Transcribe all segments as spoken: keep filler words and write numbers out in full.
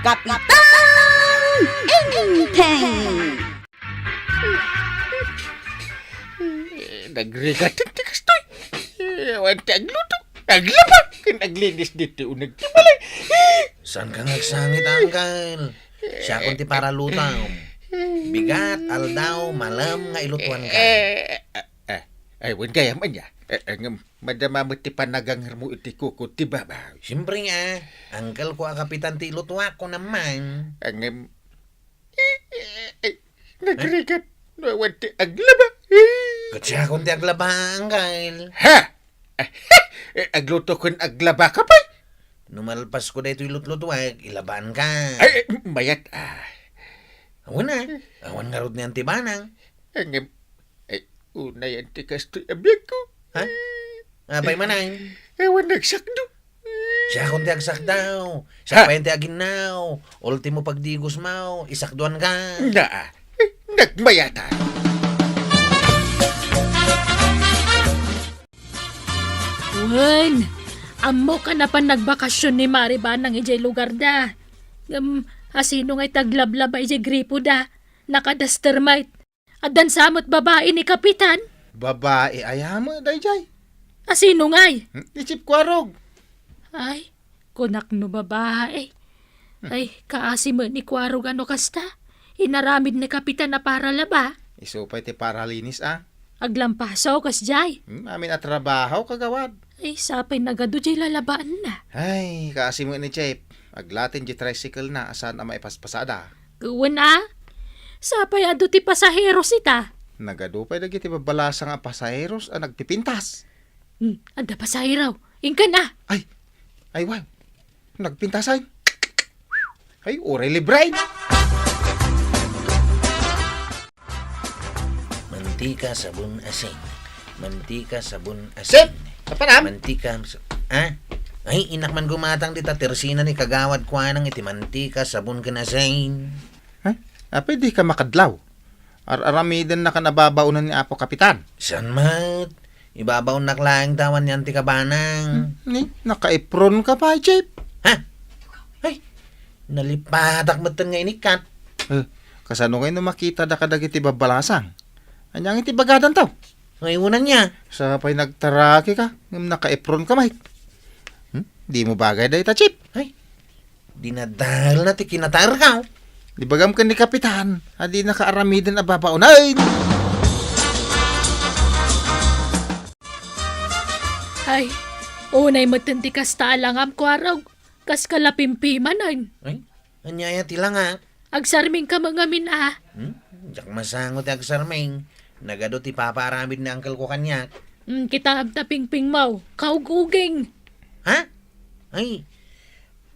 Kapitan Enteng! Eh, nagrigat ti kastoy. Eh, awan ti agluto. Aglaba. Ken aglinis ditoy uneg ti balay. Eh! Saan ka nga agsangit, Uncle? Siakon ti paralutaw. Bigat, aldaw, malem nga ilutuan ka. Eh, eh, eh, ay, wen gayam anya. Eh, eh, ngem, madama met ti panagangermo iti kuko ti baba. Siyempre nga, uncle ko a kapitan ti ilutuak, kunam man. Ngem, eh, eh, eh, nagrigat. No, awan ti aglaba. Eh. Ket siakon ti aglaba, uncle. Ha? Eh, agluto ken aglaba ka pay? No malpas ko daytoy lutlutuak, ilabaan ka. Ay, eh, mayat, ah. Awan a. Awan ngarud ni Auntie Banang. Ngem, ay, unay ti kastoy a biag ko. Ha? Apay manen? Awan nagsakdo. Siakon ti agsakdaw. Siak pay ti aginnaw. Ultimo pagdigos maw, isakduan ka. Naa, nagmayatan. Wen, ammok a napan nagbakasyon ni Mari Banang idiay lugarda. Ngem, asino ngay ti aglablaba idiay gripoda? Nakadaster met. Addan sa met babai ni Kapitan? Babai aya met daydiay? Asino ngay? Hmm, ni Chief Kuarog. Ay, kunak no babai. Hmm. Ay, kaasi met ni Kuarog a no kasta. Inaramid ni Kapitan a paralaba. Isu pay ti paralinis, a. Aglampasaw kasdiay. Hmm, amin a trabaho, kagawad. Ay, sapay nagadu diay lalabaanna. Ay, kaasi met ni Chief. Aglatin diay tricycle na a saan a maipaspasada. Wen a? Sapay adu ti pasaheros ita. Nagadu pay dagiti babbalasang a pasaheros a nagpipintas. Hmm, adda pasahero. Inkan a. Ay, ay, wen. Nagpintas ay. Ay, uray libre. Mantika, sabon, asin. Mantika, sabon, asin. Sir, kapanam? Mantika, sa-, ha? Ay, innak man gumatang dita tersina ni Kagawad Kuanang iti mantika, sabon, ken asin. Ha? Apay di ka makadlaw? Ar-aramiden na kan a babaonan ni Apo Kapitan. Saan met? Ibabaonnak laeng ta awan ni Auntie Kabanang. Hmm, ni, naka-apron ka pay, Chief. Ha? Ay, nalipatak metten nga inikkat. Eh, kasano ngay no makita da kadagiti babbalasang? Anya ngay ti bagadanto? Ay, unang niya. Sapay nagtaraki ka, ngem naka-apron ka, Mike. Hmm? Di mo bagay dayta, Chief. Ay, dinadal na ti kinataerkaw. Di bagam ken ni Kapitan, a di nakaaramiden a babaonan. Ay, unay metten ti kasta a langam, Kuarog. Kas kalapimpimanen. Ay, ania aya ti langa? Agsarming ka ngamin a. Hmm? Diak masango ti agsarming. Nagadu ti papaaramid ni uncle ko kaniak. Hmm, kitaem ta pingpingmaw. Kaug-uging. Ha? Ay,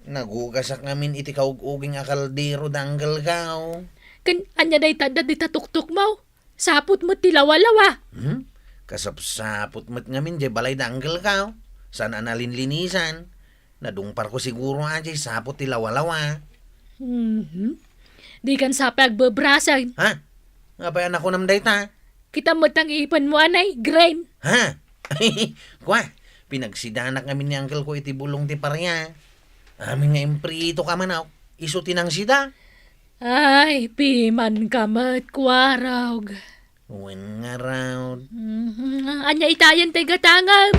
nagugasak ngamin iti kaug-uging a kaldero da uncle ko. Ken ania dayta adda dita tuktukmaw? Saput met ti lawalawa. Hmm? Kasapsaput met ngamin diay balay da uncle ko. Saan a nalinlinisan. Nadungparko siguro a diay saput ti lawalawa. Mhm. Dikan sapay agbebrasen. Ha? Apay a nakunam dayta? Kita met ang ipon mo, anay, green. Ha? Kua, pinagsidanak ngamin ni uncle ko iti bulong ti paria. Amin nga imprito ka manok, isu ti nangsida. Ay, piman ka met, Kuarog. Wen ngarud. Mhm. Ania itayen ti gatangem?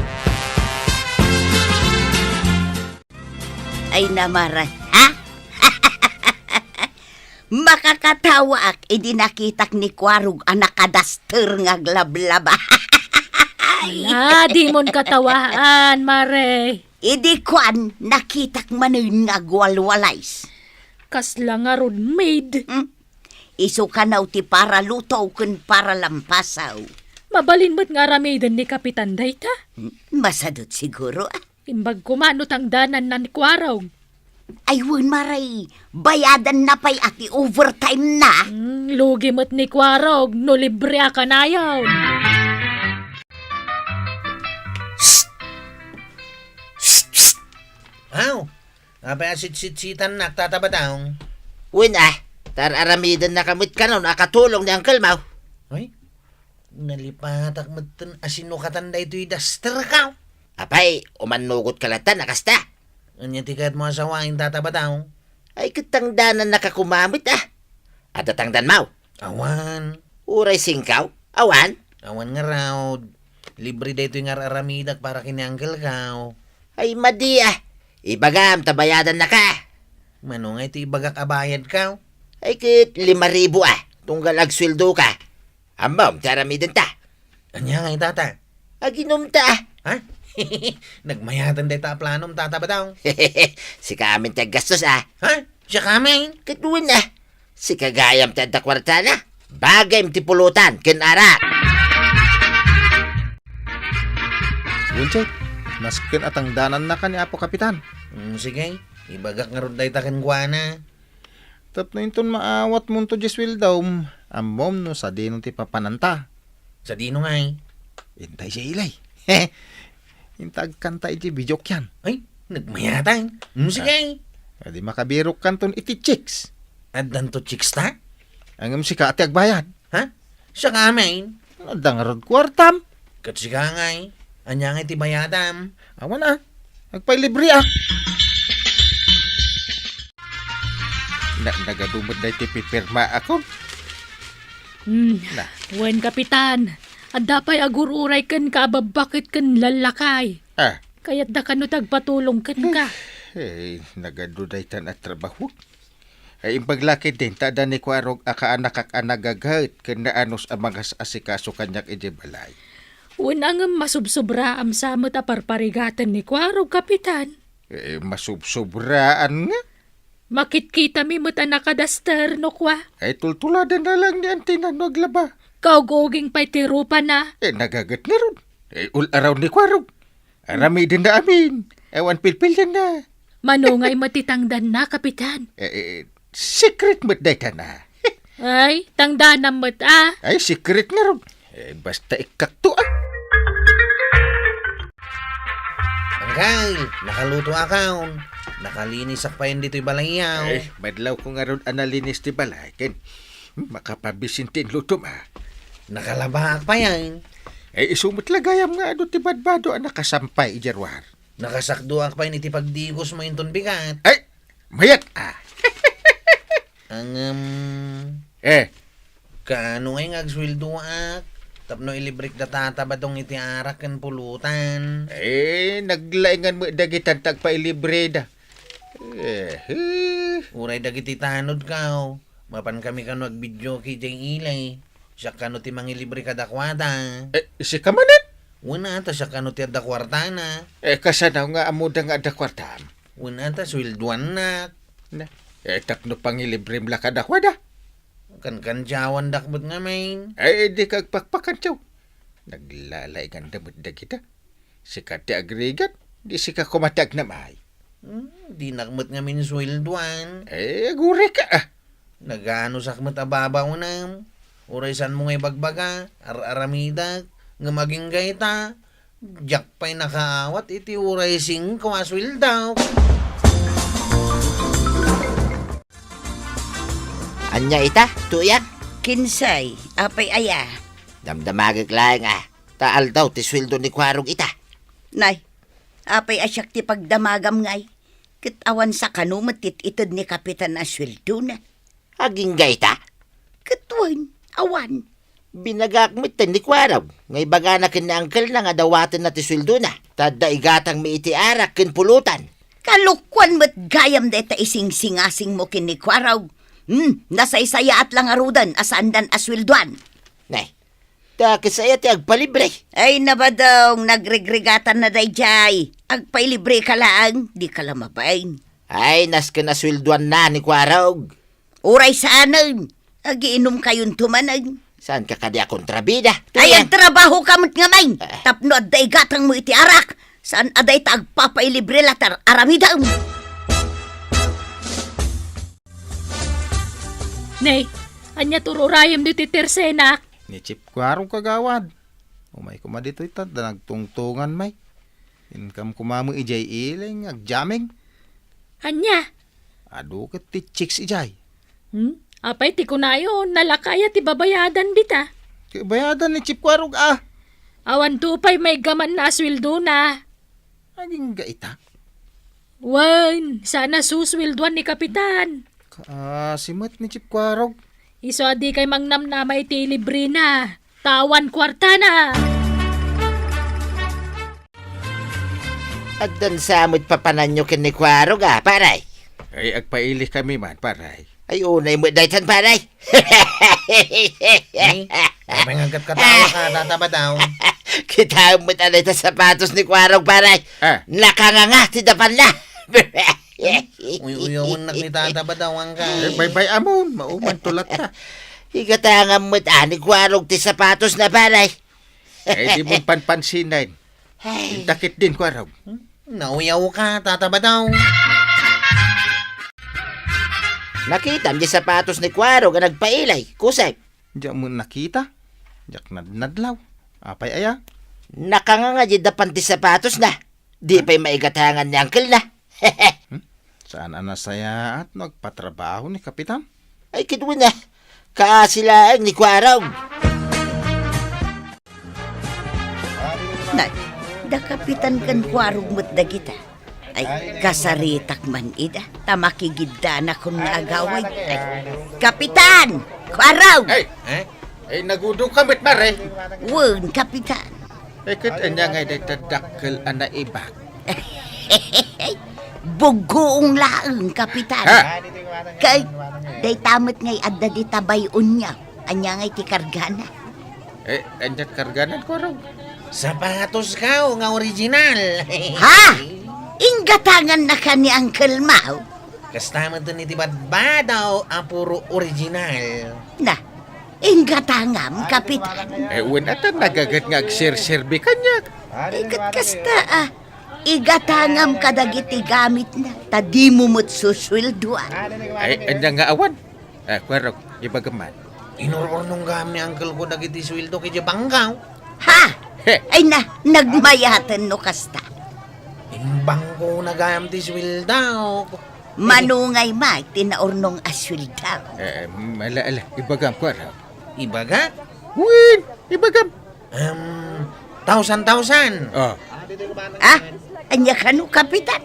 Ay, namara. Ha? Makakatawaak idi nakitak ni Kuarog a nakadaster nga aglablaba. Ala, dimon katawaan, Mare. Idi kuan, nakitak manen nga agwalwalays. Kasla ngarud maid. Hmm? Isu kano ti paraluto ken paralampasaw. Mabalin met nga aramiden ni Kapitan dayta? Hmm, masadut siguro, a. Imbag koma no tangdananna ni Kuarog. Ay, wen, Mare, bayadanna pay a ti overtime na. Hmm, lugi met ni Kuarog no libre a kanayon. Psst! Psst, psst! Aw, apay a sitsitsitannak, Tata Batang? Wen a, ta ar-aramidennaka met kanon a katulong ni Uncle Mau. Ay, nalipatak metten a sinukatan daytoy daster ko. Apay, umannugot ka latta a kasta? Ania ti kayatmo a sawaen, Tata Batang? Ay, ket tangdanannaka koma met, a. Adda tangdanmo? Awan. Uray singko? Awan? Awan ngarud. Libre daytoy nga ar-aramidak para ken ni uncle ko. Ay, madi, a. Ibagam ta bayadannaka. Mano nga iti ibagak a bayadko? Ay, ket lima ribu, a. Tunggal agsueldoka. Ammom ti aramidenta. Ania ngay, tata? Aginomta, a. Ha? Nagmayaten dayta a planom, tata Badong. Sika amin ti aggastos, a. Ha? Siak amin? Ket wen, a. Sika gayam ti adda kuartana. Bagayem ti pulutan ken arak. Wen, Chet, nasken a tangdanannaka ni Apo Kapitan. Mm, sige, ibagak ngarud dayta kenkuana. Tapno inton maawatmonto diay sueldom, ammom no sadino ti papananta. Sadino ngay? Inta idiay ili. Inta agkanta idiay videokean. Ay, nagmayat, a. Mm, sige. Ah, adi makabirokkanton iti chicks. Addanto chicks ta? Ngem sika ti agbayad. Ha? Siak amin? Adda ngarud kuartam. Ket sika ngay, ania ngay ti bayadam? Awan, a. Agpailibreak. Na, nagadu met daytoy pipirmaakon. Hmm. Na. Wen, Kapitan. Adda pay agur-uray kenka a babba ket ken lallakay. Ah. Kayatda kano ti agpatulong kenka. Eh, nagadu daytan a trabaho. Ay, imbag la ketdin ta adda ni Kuarog a kaanakak a nagaget ken naanus a mangas-asikaso kaniak idiay balay. Wen, ngem masubsobraam sa met a parparigaten ni Kuarog, Kapitan. Eh, masubsobraan nga? Makitkitami met a nakadaster no kua. Ay, tultuladanna lang ni Antina no aglaba. Kaug-uging pay ti rupana. Eh, nagaget ngarud. Eh, ul-araw ni Kuarog. Aramidenna amin. Awan pilpilienna. Mano ngay met ti tangdanna, Kapitan? Eh, eh, secret met daytana. Ay, tangdanam met, a. Ay, secret ngarud. Eh, basta ikkakto, a. Angkal, nakalutoakon. Nakalinisak pay ditoy balayyo. Eh, madlawko ngarud a nalinis ti balay, ken makapabisin ti inlutom, a. Nakalabaak pay. Eh, isu met la gayam nga adu ti badbado a nakasampay idiay ruar. Nakasakdoak pay iti pagdigosmo inton bigat. Ay, mayat, a. Ngem, eh, kaano ngay nga agsueldoak tapno ilibrek da Tata Badong iti arak ken pulutan? Eh, naglaingan met dagitan ta agpailibreda. Eh, eh. Uray dagiti tanodko, mapankami kano agvideoke idiay ili. Siak kano ti mangilibre kadakuada. Eh, sika manen? Wen, a, ta siak kano ti adda kuartana. Eh, kasano nga ammoda nga adda kuartam? Wen, a, ta sueldoannak. Na, eh, tapno pangilibrem la kadakuada? Kankantiawandak met ngamin. Eh, dika agpakpakantiaw. Naglalainganda met dagita. Sika ti agrigat, di sika koma ti agnam-ay. Hmm, dinak met ngamin sueldoan. Eh, agurayka, a. Naganusak met a babaonam. Uray saanmo nga ibagbaga, ar-aramidak, ngem agingga ita, diak pay nakaawat iti uray singko a sueldok. Ania ita, tuyak? Kinse, apay aya? Damdamagek laeng, a. Ta aldaw ti sueldo ni Kuarog ita. Nay, apay a siak ti pagdamagam ngay? Ket awan sa kano met ti it-ited ni Kapitan a sueldona. Agingga ita? Ket wen, awan. Binagak met ni Kuarog nga ibagana ken ni angkelna nga dawatenna ti sueldona, ta adda igatangmi iti arak ken pulutan. Kalokuan met gayam dayta isingsingasingmo ken ni Kuarog. Hmm, nasaysayaat la ngaruden a saandan a sueldoan. Nay, ta ket aya ti agpalibre. Ay, na Badong, nagregregatanna daydiay. Agpailibreka laeng, dika la mabain. Ay, nasken a sueldoanna ni Kuarog. Uray saanen, agiinumkayonto manen. Saanka kadi a kontrabida? Ay, agtrabahoka met ngamin. Ah. Tapno adda igatangmo iti arak, saan a dayta agpapailibre la ti ar-aramidem. Nay, ania ti ur-urayem ditoy tersenak? Ni Chief Kuarog, kagawad. Umay koma ditoy ta, ta nagtungtungan, may. Inkam koma met idiay ili nga agjamming. Ania? Adu ket ti chicks idiay. Hmm? Apay ti kunayo, nalaka aya ti babayadan dita? Ti bayadan ni Chief Kuarog, a. Awanto pay maiggamanna a sueldona. Agingga ita. Wen, saan a susueldoan ni Kapitan. Kaasi met ni Chief Kuarog. Isu a dikay mangnamnama iti librena. Ta awan kuartana. Addan sa met papananyo ken ni Kuarog, a, pare? Ay, agpailikami man, pare. Ay, unay met daytan, pare. Ay, ay, mangagkat katawa ka, Tata Badaw. Kitaem met a dayta sapatos ni Kuarog, pare. Ah. Nakanganga ti dapanna. Uy-uyawennak ni Tata Badaw, angka. Eh, baybay-amon, maumanto latta. Igatangam met a ni Kuarog ti sapatosna, pare. Eh, di mo panpansinen. Ay. Inta ketdin, Kuarog. Hmm? Nauyaw ka, Tata Badaw. Nakitam di sapatos ni Kuarog a nagpailay, kusek. Diak met nakita. Diak nadnadlaw. Apay aya? Nakanganga di dapan ti sapatosna. Di pay maigatangan ni angkelna. Hmm? Saan a nasayaat no agpatrabaho ni Kapitan? Ay, ket wen a. Kaasi laeng ni Kuarog. Nay, da Kapitan ken Kuarog met dagita. Ay, kasaritak man ida, ta makigiddanakon nga agawid. Ay, Kapitan! Kuarog! Ay! Eh? Ay, nagudong ka met, mare. Wen, Kapitan. Ay, ket ania ngay dayta dakkel a naibag? Buggoong laeng, Kapitan. Ha? Kay, dayta met ngay adda dita bay-onyo. Ania ngay ti kargana? Eh, ania ti kargana, Kuarog? Sapatos ka nga original. Ha? Inggatangannaka ni Uncle Mau? Kasta met iti badbadaw a puro original. Na, inggatangam, Kapitan. Eh, wen a ta nagaget nga agserserbi kaniak. Eh, ket kasta, a. Igatangam kadagiti gamitna, ta dimo met susueldoan. Ay, ania nga awan? Eh, Kuarog, ibagam man. Inur-urnong gayam ni uncle ko dagiti sueldo idiay bangko. Ha? He. Ay na, nagmayaten no kasta. Imbangkona gayam ti sueldo. Mano ngay met ti naurnong a sueldo? Eh, ala, ala, ibagam, Kuarog. Ibaga? Wen, ibagam. Em, thousand, thousand. Oh. Ah, ania kano, Kapitan?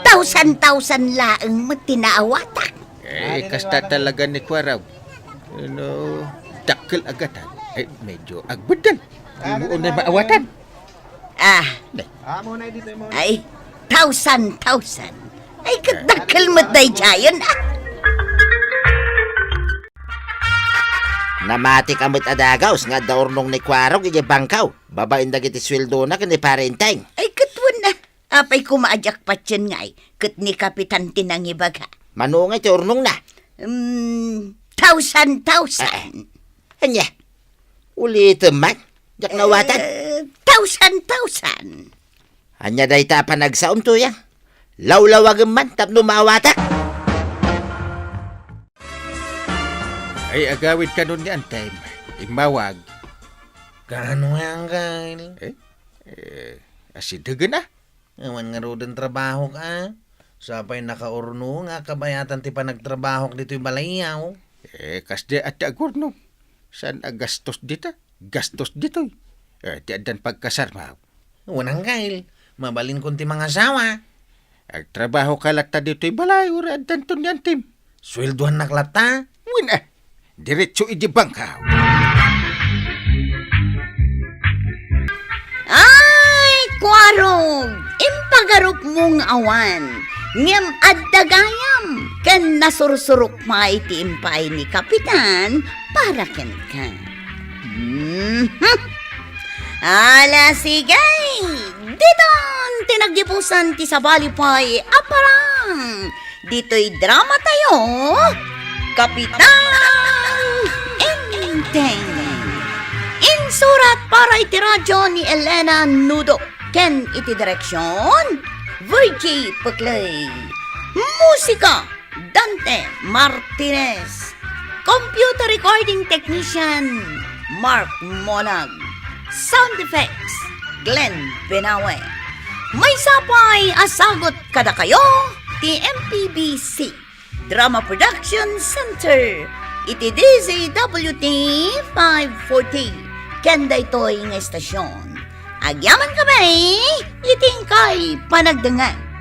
Thousand, thousand laeng met ti naawatak. Eh, kasta talaga ni Kuarog. Ano, dakkel a gatang. Eh, medyo agbeddel. Dimo unay maawatan. Ah. Ay, thousand, thousand. Ay, ket dakkel met daydiayen, ah. Namatik a met a dagus nga adda urnong ni Kuarog idiay bangko, babaen dagiti sueldona ken ni Pare Enteng. Ay, ket wen a. Apay koma a diak patien ngay, ket ni Kapitan ti nangibaga. Mano ngay ti urnongna? Mm, thousand, thousand. Ah, ah. Ania? Ulitem man? Diak naawatan. Eh, thousand, thousand. Ania dayta a panagsaom, Tuyang? Lawlawagem man tapno maawatak. Ay, agawid kanon ni Antem. Immawag. Kaano nga, Uncle? Eh? Eh, asidegen a. Awan ngaruden trabahok a. Sapay nakaurno nga kabayatan ti panagtrabahok ditoy balayyo. Eh, kasdi a ti agurno. Saan a gastos dita? Gastos ditoy. Eh, ti addan pagkasarmaw. Wen, Uncle, mabalinkon ti mangasawa. Agtrabaho ka latta ditoy balay, uray addanton ni Antem. Sueldoannak latta? Wen, eh, diretso idi bangko. Ay, Kuarog, impagarupmo nga awan, ngem adda gayam, ken nasursurok pay ti impaay ni Kapitan para kenka. Mhm. Ala, sige! Ditan ti naggibusan ti sabali pay a parang ditoy drama tayo, Kapitan Enteng. Insurat para iti radyo ni Elena Nudo ken iti direksyon, Virgie Peclay. Musika, Dante Martinez. Computer recording technician, Mark Monag. Sound effects, Glenn Benawe. Maysa pay a sagut kadakayo ti M P B C Drama Production Center iti D Z W T five forty ken daytoy nga estasyon. Agyaman kami iti inkay panagdengngeg.